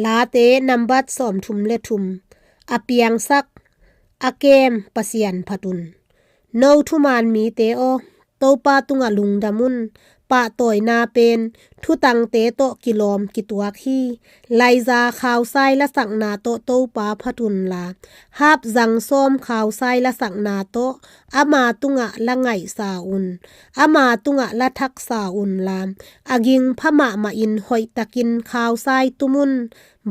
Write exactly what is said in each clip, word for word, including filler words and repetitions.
Late nambat sawmthum le thum. A piangsak, a kem Pasian phat un. No thuman mite aw, Topa tungah lungdam un. Pahtawina pen thutangte tawh kilawm kituak hi. Laiza khausai lasakna tawh Topa phat unla, hap zang sawm khausai lasakna tawh ama tungah la ngaihsa un. Ama tungah la thaksa unla, a ging pha mahmahin hoihtakin khausai tum un.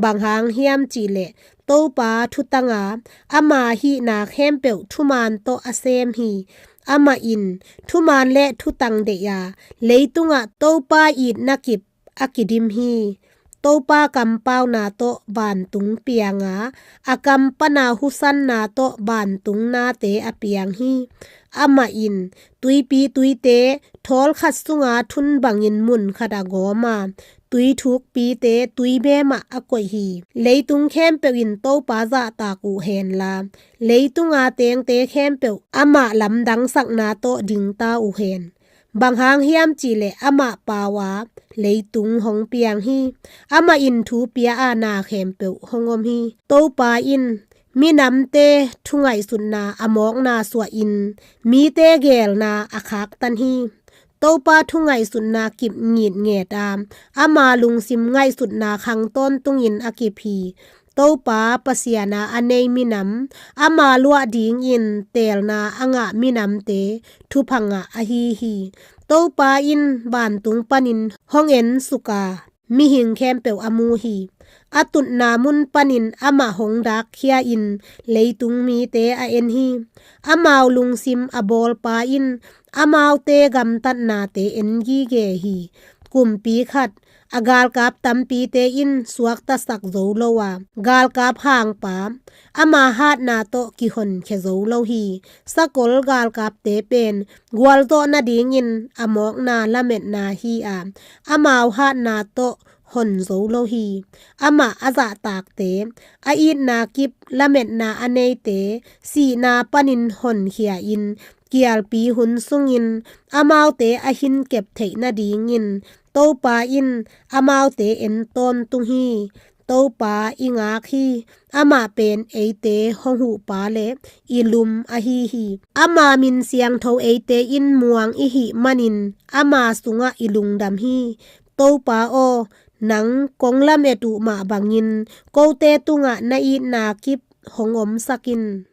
Bang hang hiam cihleh Topa thutanga ama hihna khempeuh thuman tawh a sem hi. Amah in thuman le thutang deih a, leitungah Topa itna kip a kidim hi. Topa kampauna tawh vantung pianga, a kam pana husanna tawh vantung nate a piang hi. Amah in tuipi tuite thawlkhat sunga thun bangin mun khat a gawma, tui thukpite tui bemah a koih hi. Leitung khempeuh in Topa zahtak uh henla, leitunga tengte khempeuh amah lamdangsakna tawh dingta uh hen. Bang hang hiam cihleh amah pau a leitung hong piang hi. Amah in thu pia a na khempeuh hong om hi. Topa in minamte thungaihsutna a mawkna suahin mite geelna a khaktan hi. Topa thungaihsutna kip ngitnget a, ama lungsim ngaihsutna khang tawntungin a kip hi. Topa Pasian a a nei minam, ama luah dingin teelna a ngah minamte thupha ngah ahi hi. Topa in vantung panin hong ensuk a, mihing khempeuh a mu hi. A tutna mun panin amah hong dakkhia in leitung mite a en hi. Amau lungsim a bawlpa in amaute gamtatnate en gige hi. Kumpi khat, a galkap tampite in suaktasak zo lo a, galkap hangpa ama hatna tawh kihonkhia zo lo hi. Sakol galkapte pen gualzawh nadingin a mawkna lametna hi a, amau hatna tawh hon zo lo hi. Amah a zahtakte, a itna kip lametna a neite, sihna panin honkhia in, kialpi hun sungin amaute a hinkep theih nadingin Topa in amaute en tawntung hi. Topa i ngak hi. Amah pen eite hong huhpa le i lum ahi hi. Ama min siangtho eite in muang i hih manin ama sungah i lungdam hi. Topa aw, nang kong lamet uh mah bangin kote tungah na itna kip hong omsak in.